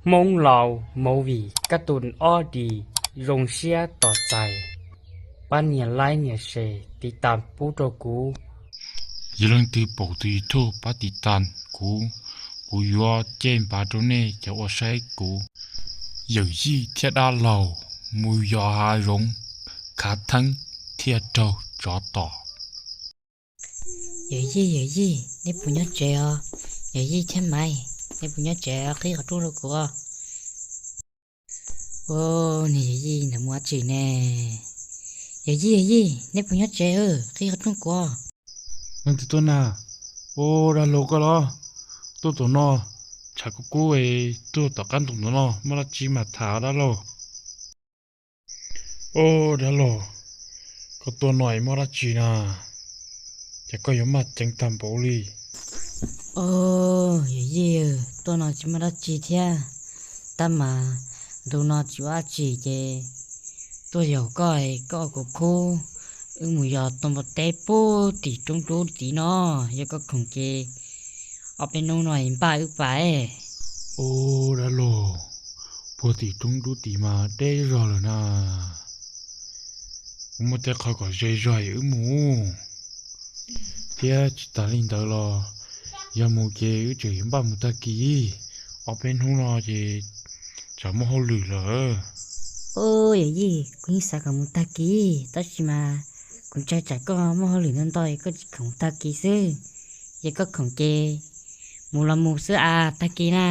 Hmoob Laus Movie kab tus ob di zoo siab tos txais, pab nias like nias share tiv tas pub rau kuv. Yog leej twg pom tus YouTube pab tiv tas kuv, kuv yuav cej npav rau nej cov uas saib kuv. Yawm yij thiab dab laug mus yos hav zoov khav theeb thiaj raug tsov tom. Yawm yij, yawm yij, neb puas nyob tsev os? Yawm yij thiab Maiv, neb puas nyob tsev? Qhib qhov rooj rau kuv os. Ua, niag yawm yij ntawd mus dab tsi ne? Yawm yij, yawm yij, neb puas nyob tsev? Qhib qhov rooj kuv os. Leej twg tuaj na? Ua, dab laug koj los? Tuaj tom no, tshav kub kub, tuaj tom qab ntoo tom no muaj dab tsi mas tham dab laug. Ua, dab laug, koj tuaj no es muaj dab tsi na? Ces koj yuav maj ceev tag npaum li. Ua, yawm yij, tuaj no tsis muaj dab tsi thiab, tab mas ntu no tsis ua dab tsi ces tuaj yaum koj, koj ua kuv khub, wb mus yos tua npua teb puag tim roob dub tid no, yog koj khoom ces ob peb hnub no npaj wb pais. Ua, dab laug, puag tim roob dub tid mas deb zog lawm na. Kuv muaj tej qho kom ze zog es wb mus. Thiab tsis tas li ntawd los, yog mus ces wb tseem yuav npaj mus tag kis, ob peb hnub no ces tsam muaj hauj lwm lawm. Ua, yawm yij, kuv yeej xav kom mus tag kis, tab sis mas kuv ntshai tsam koj muaj hauj lwm ntau ntau es koj tsis khoom mus tag kis xwb. Yog koj khoom ces mus los mus xwb as, tag kis na.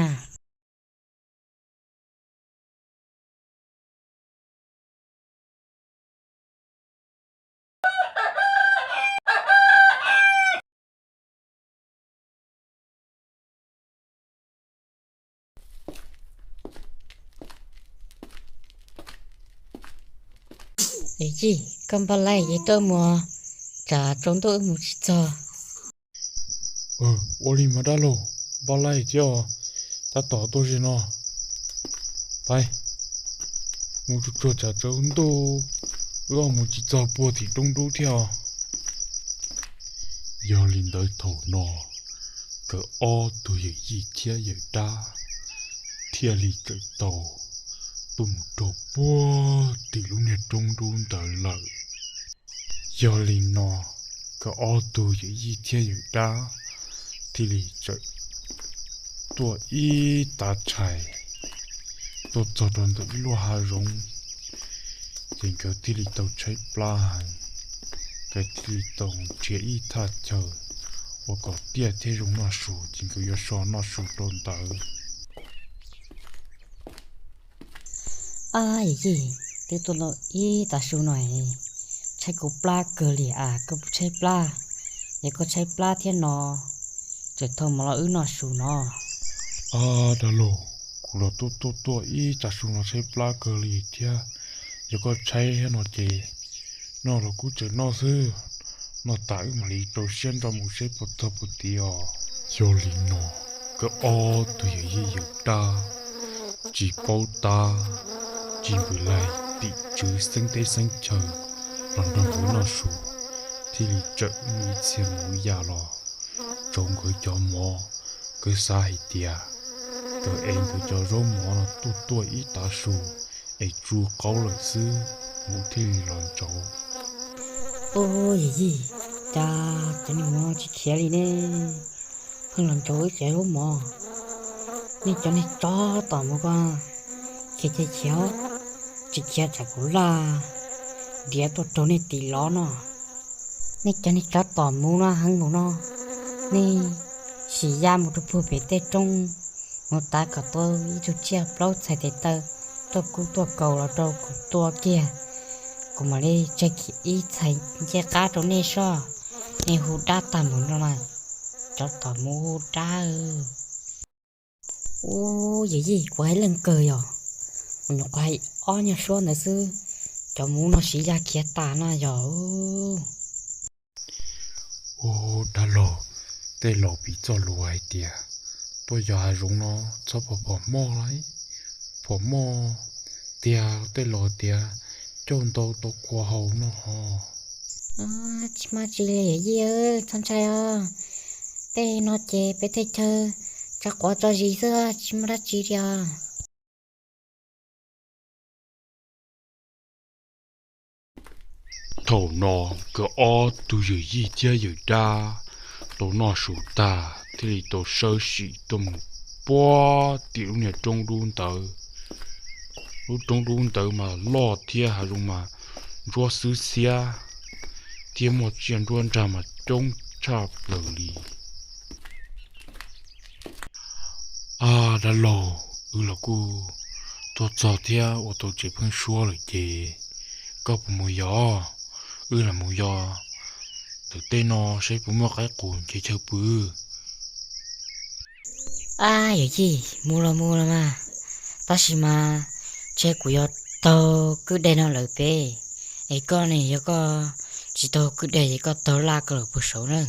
Yawm yij, koj npaj laij ces tuaj mus, tsam tsaus ntuj wb mus tsis txog. Ua li mas dab laug, npaj laij thiab, tab tom tuaj ze no. Pais, mus tsuag tsuag tsam tsaus ntuj wb mus tsis txog puag tim roob dub thiab os. Yog li ntawd thaum no, nkawd ob tug yawm yij thiab yawm dab thiaj li txawm tau tuaj mus rau puag tim lub niag roob dub ntawd lawm. Yog li no, nkawd ob tug yawm yij thiab yawm dab thiaj li txawm tuaj ib tav tshais tuaj txog rau ntawm ib lub hav zoov, ces nkawd thiaj li tau tshaib plab heev. Nkawd thiaj li tau nrhiav ib thaj chaw uas kom tiaj thiab zoo noj su, ces nkawd yuav so noj su rau ntawd. Ab yawm yij, twb tuaj ib tav su no, tshaib kuv plab kawg li as, koj puas tshaib plab? Yog koj tshaib plab thiab no, tseem thauj mov los wb noj su no. Ab dab laug, kuv los tuaj tuaj tuaj ib tav su no tshaib plab kawg li thiab, yog koj tshaib thiab no ces noj los kuj tseem noj xwb, noj tas wb mam li rau siab nrog mus seb puas txog puas tid os. Yog li no, nkawd ob tug yawm yij yawm dab tsis paub tab tsis npws laig, tim tswv xeeb teb xeeb chaw los nrog nkawd noj su, thiaj li txawm muaj ib txhia muv ya los tsau nkawd cov mov. Nkawd xav hais tias nkawd ev nkawd cov zaub mov no tuaj tuaj ib tav su es tsu qaub lawm xwb, muv thiaj li los ntsauv. Ub, yawm yij, cas cov niag mov tsis khiav li ne? Pheej los ntsauv wb cov zaub mov. Nej cov niag tsov tom muv ko, khiav ces khiav, tsis khiav tsam kuv laj nriav tuaj raug nej tim lov no. Nej cov niag tsov tom muv no heev npaum no, nej sim ya mus rau puag pem tej roob, mus tav kom tau ib tug tsiaj plaub txhais tes taw tuaj kub tuaj kaus los rau kuv tua kiag, kuv mam li tseg kiag ib txhais ncej qab rau nej soj. Nej hu dab tag npaum no na, tsov tom muv hu dab. Ub, yawm yij, kuv hais leej kawg yog, kuv nyuam qhuav hais ob nyuag suab ntawd xwb, cov muv no siv ya khiav tas no yog. Ub, dab laug, tej laus piv txoj lus hais tias tuaj yos hav zoov no txhob phom phom moj lauj, phom moj tiag. Tej laus tias cauj ntau tau kua haus no ho. Tsis muaj tsi li yawm yij, txhob ntshai os. Tej no ces peb tej chaw tso quav tso zis xwb, tsis muaj dab tsi li os. Thaum no nkawd ob tug yawm yij thiab yawm dab tau noj su tag thiaj li tau sawv sim tuaj mus puag tim lub niag roob dub ntawd. Lub roob dub ntawd mas loj thiab hav zoov mas ntsuab xwb xiab, thiab muaj tsiaj nruab nrag mas coob tshaj plaws li. A, dab laug, wb los kuj tuaj txog thiab ua tau tsev pheeb suab lawm ces koj puas mus yos? Wb los mus yos ntawm tej no saib puas muaj qaib qus nce chaw pw. A, yawm yij, mus los mus los mas, tab sis mas ntshe kuv yuav taug kwj deg no lawm peb, es koj ne, yog koj tsis taug kwj deg ces koj taug laj koj lawm puag saud na.